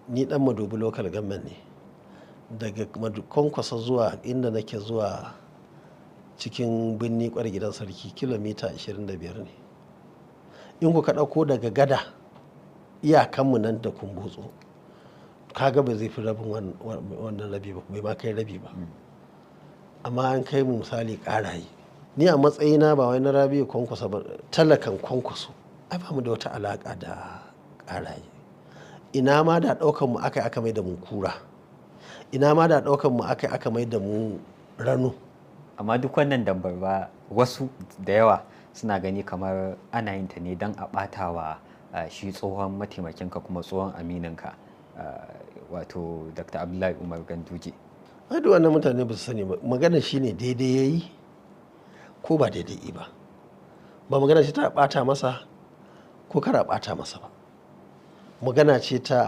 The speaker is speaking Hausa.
Ni dan Madobi Local Government ne. Daga Kwankwasa zuwa inda nake zuwa cikin birni kwar gidan sarki kilomita 25 ne. In ku ka ɗauko daga gada iyakanmu nan da Kumbotso, kaga ba zai fi rabin wannan rabi ba, bai ma kai rabi ba. Amma an kai mu misali Karaye. Ni a matsayina ba wai na Rabi'u Kwankwaso ba, talakan Kwankwaso, ai ba mu da wata alaƙa da Karaye. Ina ma da ɗaukan mu aka aka mai da mu Kura. Ina ma da ɗaukan mu aka aka mai da mu Rano. Amma duk wannan dambarwa, wasu da yawa suna gani kamar ana yin ta ne don a ɓata wa shi tsohon mataimakinka kuma tsohon amininka, wato Dr. Abdullahi Umar Ganduje. Ai duk wannan mutane ba su sani ba. Magana shine daidai yayi ko ba daidai ba. Ba magana ce ta ɓata masa ko kar a ɓata masa ba. Magana ce ta